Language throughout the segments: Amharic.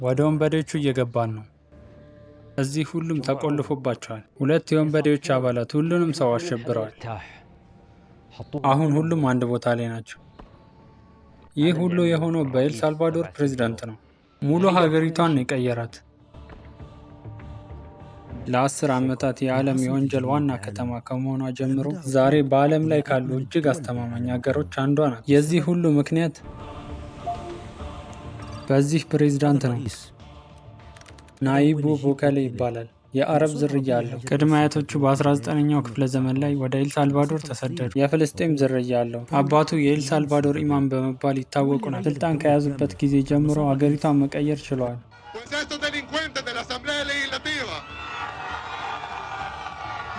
ወደ ወንበዴዎቹ እየገባን ነው። እዚህ ሁሉም ተቆልፎባቸዋል። ሁለት የወንበዴዎች አባላት ሁሉንም ሰው አሸብረዋል። አሁን ሁሉም አንድ ቦታ ላይ ናቸው። ይህ ሁሉ የሆነው በኤል ሳልቫዶር ፕሬዝዳንት ነው። ሙሉ ሀገሪቷን የቀየራት። ለ10 ዓመታት የዓለም የወንጀል ዋና ከተማ ከመሆኗ ጀምሮ ዛሬ በዓለም ላይ ካሉ እጅግ አስተማማኝ ሀገሮች አንዷ ናት። የዚህ ሁሉ ምክንያት በዚህ ፕሬዝዳንት ነው። ናይብ ቡከሌ ይባላል። የአረብ ዝርያ አለው። ቅድመ አያቶቹ በ19ኛው ክፍለ ዘመን ላይ ወደ ኤልሳልቫዶር ተሰደዱ። የፍልስጤም ዝርያ አለው። አባቱ የኤልሳልቫዶር ኢማም በመባል ይታወቁ ነበር። ስልጣን ከያዙበት ጊዜ ጀምሮ አገሪቷን መቀየር ችለዋል። Pues estos delincuentes de la Asamblea Legislativa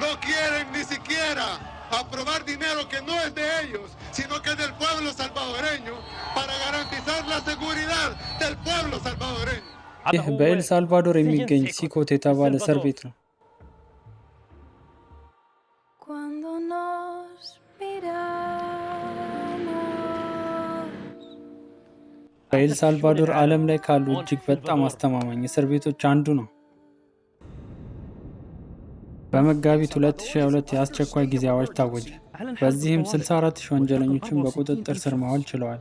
no quieren ni siquiera aprobar dinero que no es de ellos, sino que es del pueblo salvadoreño, para garantizar la seguridad del pueblo salvadoreño. ይህ በኤልሳልቫዶር የሚገኝ ሲኮት የተባለ እስር ቤት ነው። Cuando nos miramos. በኤልሳልቫዶር ዓለም ላይ ካሉ እጅግ በጣም አስተማማኝ እስር ቤቶች አንዱ ነው። በመጋቢት 2022 የአስቸኳይ ጊዜ አዋጅ ታወጀ። በዚህም 64,000 ወንጀለኞችን በቁጥጥር ስር ማዋል ችለዋል።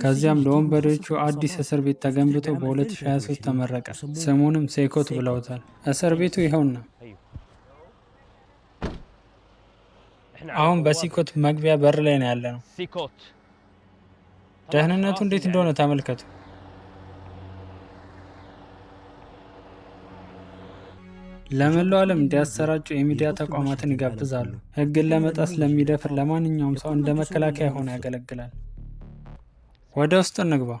ከዚያም ለወንበዴዎቹ አዲስ እስር ቤት ተገንብቶ በ2023 ተመረቀ። ስሙንም ሴኮት ብለውታል። እስር ቤቱ ይኸውና። አሁን በሲኮት መግቢያ በር ላይ ነው ያለነው። ደህንነቱ እንዴት እንደሆነ ተመልከቱ። ለመላው ዓለም እንዲያሰራጩ የሚዲያ ተቋማትን ይጋብዛሉ። ሕግን ለመጣስ ለሚደፍር ለማንኛውም ሰው እንደ መከላከያ ሆኖ ያገለግላል። ወደ ውስጥ እንግባ።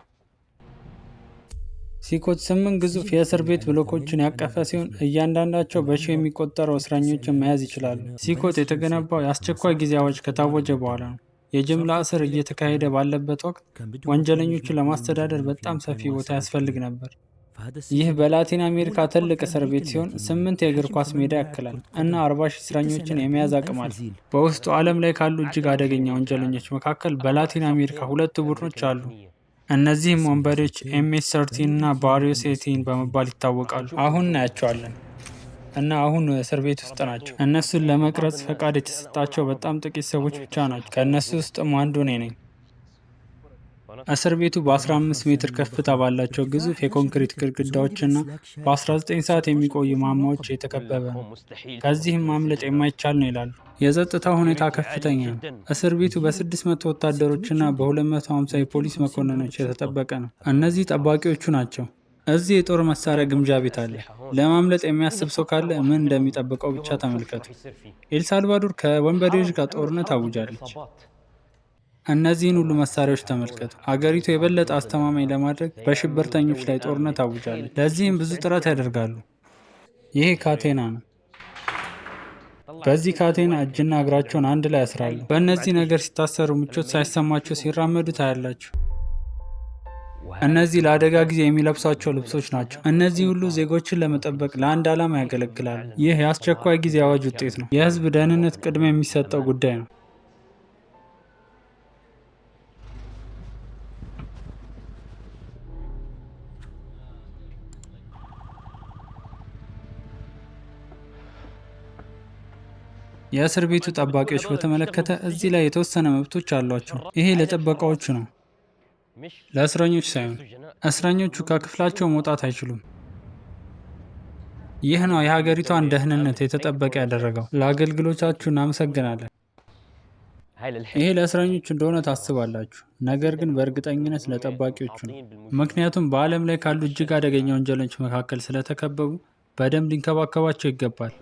ሲኮት 8 ግዙፍ የእስር ቤት ብሎኮችን ያቀፈ ሲሆን እያንዳንዳቸው በሺህ የሚቆጠሩ እስረኞችን መያዝ ይችላሉ። ሲኮት የተገነባው የአስቸኳይ ጊዜ አዋጅ ከታወጀ በኋላ ነው። የጅምላ እስር እየተካሄደ ባለበት ወቅት ወንጀለኞቹን ለማስተዳደር በጣም ሰፊ ቦታ ያስፈልግ ነበር። ይህ በላቲን አሜሪካ ትልቅ እስር ቤት ሲሆን 8 የእግር ኳስ ሜዳ ያክላል እና 40,000 እስረኞችን የመያዝ አቅም አለው። በውስጡ ዓለም ላይ ካሉ እጅግ አደገኛ ወንጀለኞች መካከል በላቲን አሜሪካ ሁለት ቡድኖች አሉ። እነዚህም ወንበዴዎች ኤምኤስ 13 እና ባሪዮ 18 በመባል ይታወቃሉ። አሁን እናያቸዋለን እና አሁን እስር ቤት ውስጥ ናቸው። እነሱን ለመቅረጽ ፈቃድ የተሰጣቸው በጣም ጥቂት ሰዎች ብቻ ናቸው። ከእነሱ ውስጥም አንዱ እኔ ነኝ። እስር ቤቱ በ15 ሜትር ከፍታ ባላቸው ግዙፍ የኮንክሪት ግድግዳዎችና በ19 ሰዓት የሚቆዩ ማማዎች የተከበበ ነው። ከዚህም ማምለጥ የማይቻል ነው ይላሉ። የጸጥታው ሁኔታ ከፍተኛ ነው። እስር ቤቱ በ600 ወታደሮችና በ250 የፖሊስ መኮንኖች የተጠበቀ ነው። እነዚህ ጠባቂዎቹ ናቸው። እዚህ የጦር መሳሪያ ግምጃ ቤት አለ። ለማምለጥ የሚያስብ ሰው ካለ ምን እንደሚጠብቀው ብቻ ተመልከቱ። ኤልሳልቫዶር ከወንበዴዎች ጋር ጦርነት አውጃለች። እነዚህን ሁሉ መሳሪያዎች ተመልከቱ። አገሪቱ የበለጠ አስተማማኝ ለማድረግ በሽብርተኞች ላይ ጦርነት አውጃለች። ለዚህም ብዙ ጥረት ያደርጋሉ። ይሄ ካቴና ነው። በዚህ ካቴና እጅና እግራቸውን አንድ ላይ ያስራሉ። በእነዚህ ነገር ሲታሰሩ ምቾት ሳይሰማቸው ሲራመዱ ታያላችሁ። እነዚህ ለአደጋ ጊዜ የሚለብሷቸው ልብሶች ናቸው። እነዚህ ሁሉ ዜጎችን ለመጠበቅ ለአንድ ዓላማ ያገለግላሉ። ይህ የአስቸኳይ ጊዜ አዋጅ ውጤት ነው። የሕዝብ ደህንነት ቅድሚያ የሚሰጠው ጉዳይ ነው። የእስር ቤቱ ጠባቂዎች በተመለከተ እዚህ ላይ የተወሰነ መብቶች አሏቸው። ይሄ ለጥበቃዎቹ ነው፣ ለእስረኞች ሳይሆን። እስረኞቹ ከክፍላቸው መውጣት አይችሉም። ይህ ነው የሀገሪቷን ደህንነት የተጠበቀ ያደረገው። ለአገልግሎታችሁ እናመሰግናለን። ይሄ ለእስረኞች እንደሆነ ታስባላችሁ፣ ነገር ግን በእርግጠኝነት ለጠባቂዎቹ ነው። ምክንያቱም በዓለም ላይ ካሉ እጅግ አደገኛ ወንጀለኞች መካከል ስለተከበቡ በደንብ ሊንከባከባቸው ይገባል።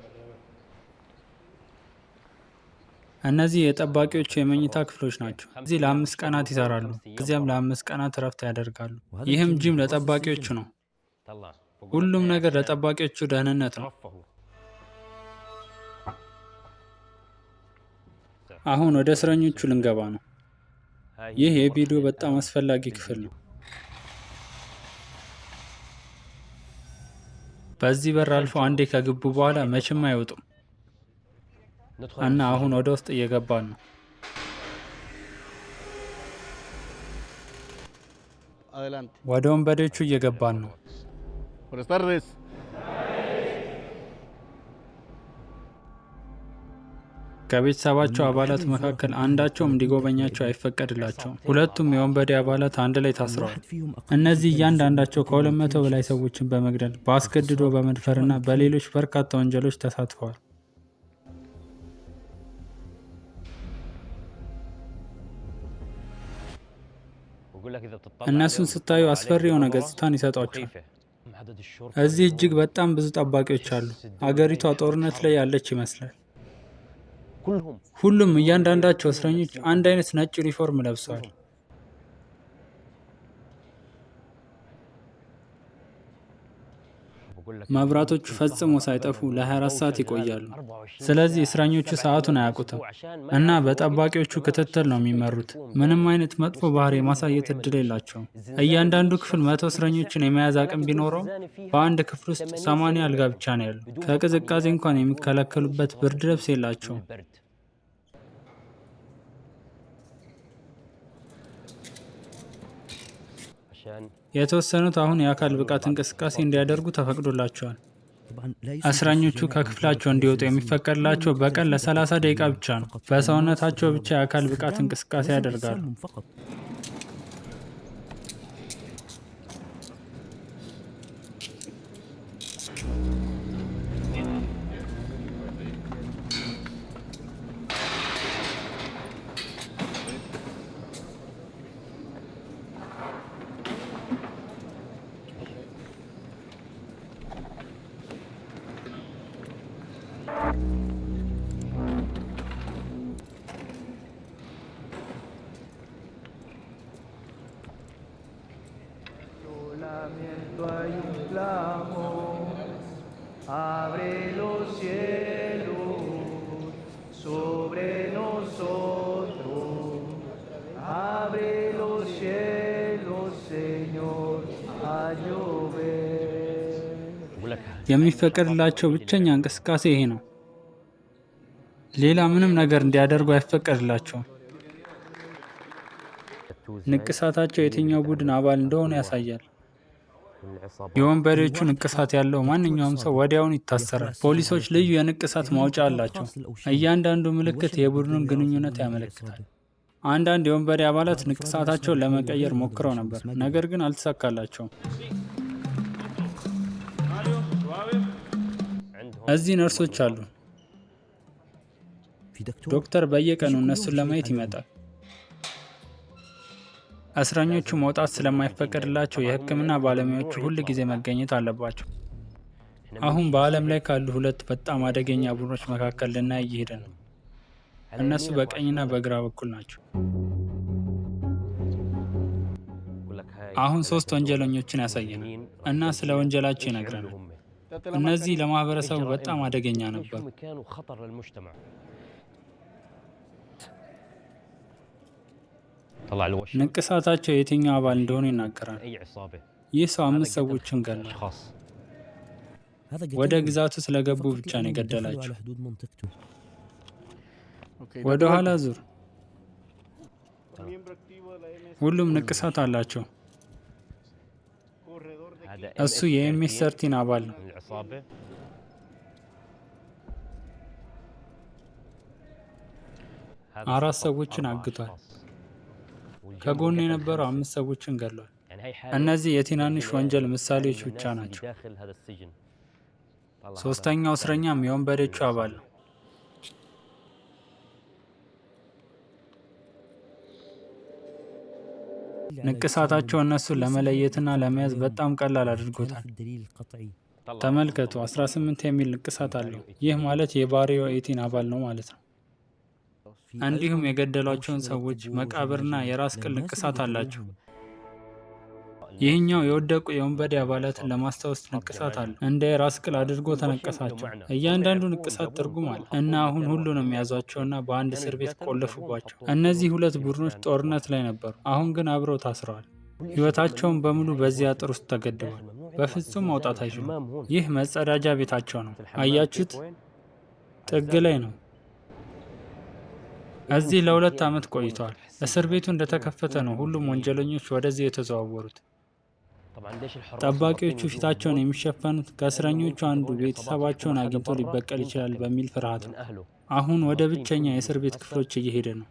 እነዚህ የጠባቂዎቹ የመኝታ ክፍሎች ናቸው። እዚህ ለ5 ቀናት ይሰራሉ፣ ከዚያም ለ5 ቀናት እረፍት ያደርጋሉ። ይህም ጂም ለጠባቂዎቹ ነው። ሁሉም ነገር ለጠባቂዎቹ ደህንነት ነው። አሁን ወደ እስረኞቹ ልንገባ ነው። ይህ የቪዲዮ በጣም አስፈላጊ ክፍል ነው። በዚህ በር አልፈው አንዴ ከገቡ በኋላ መቼም አይወጡም። እና አሁን ወደ ውስጥ እየገባን ነው። ወደ ወንበዴዎቹ እየገባን ነው። Buenas tardes. ከቤተሰባቸው አባላት መካከል አንዳቸውም እንዲጎበኛቸው አይፈቀድላቸውም። ሁለቱም የወንበዴ አባላት አንድ ላይ ታስረዋል። እነዚህ እያንዳንዳቸው ከ200 በላይ ሰዎችን በመግደል፣ በአስገድዶ በመድፈርና በሌሎች በርካታ ወንጀሎች ተሳትፈዋል። እነሱን ስታዩ አስፈሪ የሆነ ገጽታን ይሰጧቸዋል። እዚህ እጅግ በጣም ብዙ ጠባቂዎች አሉ። አገሪቷ ጦርነት ላይ ያለች ይመስላል። ሁሉም እያንዳንዳቸው እስረኞች አንድ አይነት ነጭ ዩኒፎርም ለብሰዋል። መብራቶቹ ፈጽሞ ሳይጠፉ ለ24 ሰዓት ይቆያሉ። ስለዚህ እስረኞቹ ሰዓቱን አያውቁትም እና በጠባቂዎቹ ክትትል ነው የሚመሩት። ምንም አይነት መጥፎ ባህሪ የማሳየት እድል የላቸውም። እያንዳንዱ ክፍል 100 እስረኞችን የመያዝ አቅም ቢኖረውም በአንድ ክፍል ውስጥ 80 አልጋ ብቻ ነው ያለው። ከቅዝቃዜ እንኳን የሚከላከሉበት ብርድ ልብስ የላቸውም። የተወሰኑት አሁን የአካል ብቃት እንቅስቃሴ እንዲያደርጉ ተፈቅዶላቸዋል። እስረኞቹ ከክፍላቸው እንዲወጡ የሚፈቀድላቸው በቀን ለ30 ደቂቃ ብቻ ነው። በሰውነታቸው ብቻ የአካል ብቃት እንቅስቃሴ ያደርጋሉ። Hay un clamor, abre los cielos sobre nosotros, abre los cielos, Señor, a llover. የሚፈቀድላቸው ብቸኛ እንቅስቃሴ ይሄ ነው። ሌላ ምንም ነገር እንዲያደርጉ አይፈቀድላቸውም። ንቅሳታቸው የትኛው ቡድን አባል እንደሆነ ያሳያል። የወንበዴዎቹ ንቅሳት ያለው ማንኛውም ሰው ወዲያውኑ ይታሰራል። ፖሊሶች ልዩ የንቅሳት ማውጫ አላቸው። እያንዳንዱ ምልክት የቡድኑን ግንኙነት ያመለክታል። አንዳንድ የወንበዴ አባላት ንቅሳታቸውን ለመቀየር ሞክረው ነበር፣ ነገር ግን አልተሳካላቸውም። እዚህ ነርሶች አሉ። ዶክተር በየቀኑ እነሱን ለማየት ይመጣል። እስረኞቹ መውጣት ስለማይፈቀድላቸው የሕክምና ባለሙያዎቹ ሁል ጊዜ መገኘት አለባቸው። አሁን በዓለም ላይ ካሉ ሁለት በጣም አደገኛ ቡድኖች መካከል ልናይ እየሄድን ነው። እነሱ በቀኝና በግራ በኩል ናቸው። አሁን ሶስት ወንጀለኞችን ያሳየናል እና ስለ ወንጀላቸው ይነግረናል። እነዚህ ለማህበረሰቡ በጣም አደገኛ ነበሩ። ንቅሳታቸው የትኛው አባል እንደሆኑ ይናገራል። ይህ ሰው አምስት ሰዎችን ገድሏል። ወደ ግዛቱ ስለገቡ ብቻ ነው የገደላቸው። ወደ ኋላ ዙር። ሁሉም ንቅሳት አላቸው። እሱ የ MS 13 አባል ነው። አራት ሰዎችን አግቷል። ከጎኑ የነበረው አምስት ሰዎችን ገድሏል። እነዚህ የትናንሽ ወንጀል ምሳሌዎች ብቻ ናቸው። ሶስተኛው እስረኛም የወንበዴዎቹ አባል ነው። ንቅሳታቸው እነሱን ለመለየትና ለመያዝ በጣም ቀላል አድርጎታል። ተመልከቱ፣ 18 የሚል ንቅሳት አለው። ይህ ማለት የ Barrio 18 አባል ነው ማለት ነው። እንዲሁም የገደሏቸውን ሰዎች መቃብርና የራስ ቅል ንቅሳት አላቸው። ይህኛው የወደቁ የወንበዴ አባላትን ለማስታወስ ንቅሳት አለው። እንደ የራስ ቅል አድርጎ ተነቀሳቸው። እያንዳንዱ ንቅሳት ትርጉም አለ እና አሁን ሁሉንም ያዟቸውና በአንድ እስር ቤት ቆለፉባቸው። እነዚህ ሁለት ቡድኖች ጦርነት ላይ ነበሩ። አሁን ግን አብረው ታስረዋል። ሕይወታቸውን በሙሉ በዚህ አጥር ውስጥ ተገድበዋል። በፍጹም መውጣት አይችሉም። ይህ መጸዳጃ ቤታቸው ነው። አያችሁት? ጥግ ላይ ነው። እዚህ ለ2 ዓመት ቆይተዋል። እስር ቤቱ እንደተከፈተ ነው ሁሉም ወንጀለኞች ወደዚህ የተዘዋወሩት። ጠባቂዎቹ ፊታቸውን የሚሸፈኑት ከእስረኞቹ አንዱ ቤተሰባቸውን አግኝቶ ሊበቀል ይችላል በሚል ፍርሃት ነው። አሁን ወደ ብቸኛ የእስር ቤት ክፍሎች እየሄደ ነው።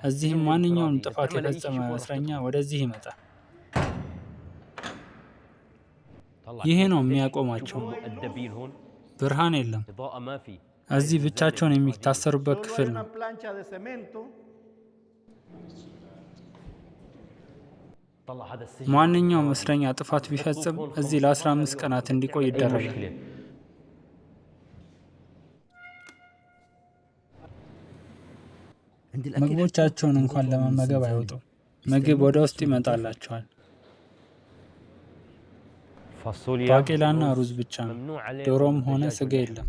እዚህም ማንኛውም ጥፋት የፈጸመ እስረኛ ወደዚህ ይመጣል። ይሄ ነው የሚያቆማቸው። ብርሃን የለም። እዚህ ብቻቸውን የሚታሰሩበት ክፍል ነው። ማንኛውም እስረኛ ጥፋት ቢፈጽም እዚህ ለ15 ቀናት እንዲቆይ ይደረጋል። ምግቦቻቸውን እንኳን ለመመገብ አይወጡም። ምግብ ወደ ውስጥ ይመጣላቸዋል። ባቄላና ሩዝ ብቻ ነው። ዶሮም ሆነ ስጋ የለም።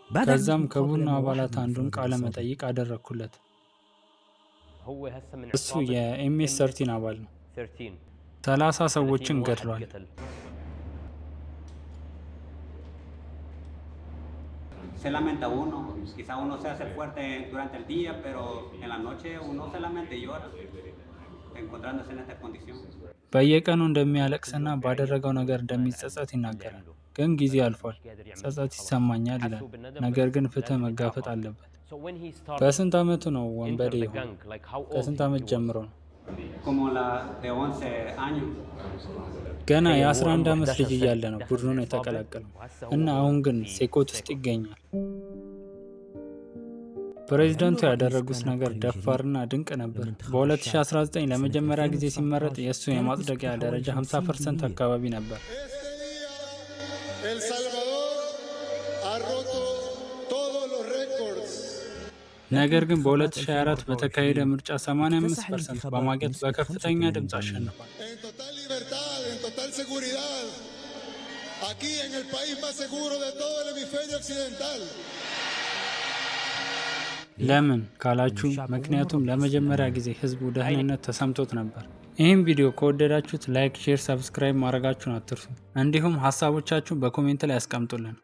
ከዛም ከቡድኑ አባላት አንዱን ቃለ መጠይቅ አደረግኩለት። እሱ የ MS 13 አባል ነው። 30 ሰዎችን ገድሏል። Se lamenta uno, quizá uno se hace fuerte durante el día, pero en la noche uno se lamenta y llora, encontrándose en esta condición. በየቀኑ እንደሚያለቅስና ባደረገው ነገር እንደሚጸጸት ይናገራል። ግን ጊዜ አልፏል፣ ጸጸት ይሰማኛል ይላል። ነገር ግን ፍትህ መጋፈጥ አለበት። በስንት ዓመቱ ነው ወንበዴ የሆነው? ከስንት ዓመት ጀምሮ ነው? Como la de 11 años. ገና የ11 ዓመት ልጅ እያለ ነው ቡድኑን የተቀላቀለው እና አሁን ግን ሴኮት ውስጥ ይገኛል። ፕሬዚዳንቱ ያደረጉት ነገር ደፋርና ድንቅ ነበር። በ2019 ለመጀመሪያ ጊዜ ሲመረጥ የእሱ የማጽደቂያ ደረጃ 50% አካባቢ ነበር። Este día, El Salvador ha roto todos los récords. ነገር ግን በ2024 በተካሄደ ምርጫ 85% በማግኘት በከፍተኛ ድምፅ አሸንፏል። En total libertad, en total seguridad, aquí en el país más seguro de todo el hemisferio occidental. ለምን ካላችሁ፣ ምክንያቱም ለመጀመሪያ ጊዜ ህዝቡ ደህንነት ተሰምቶት ነበር። ይህም ቪዲዮ ከወደዳችሁት like፣ share፣ subscribe ማድረጋችሁን አትርሱ። እንዲሁም ሀሳቦቻችሁን በ comment ላይ ያስቀምጡልን።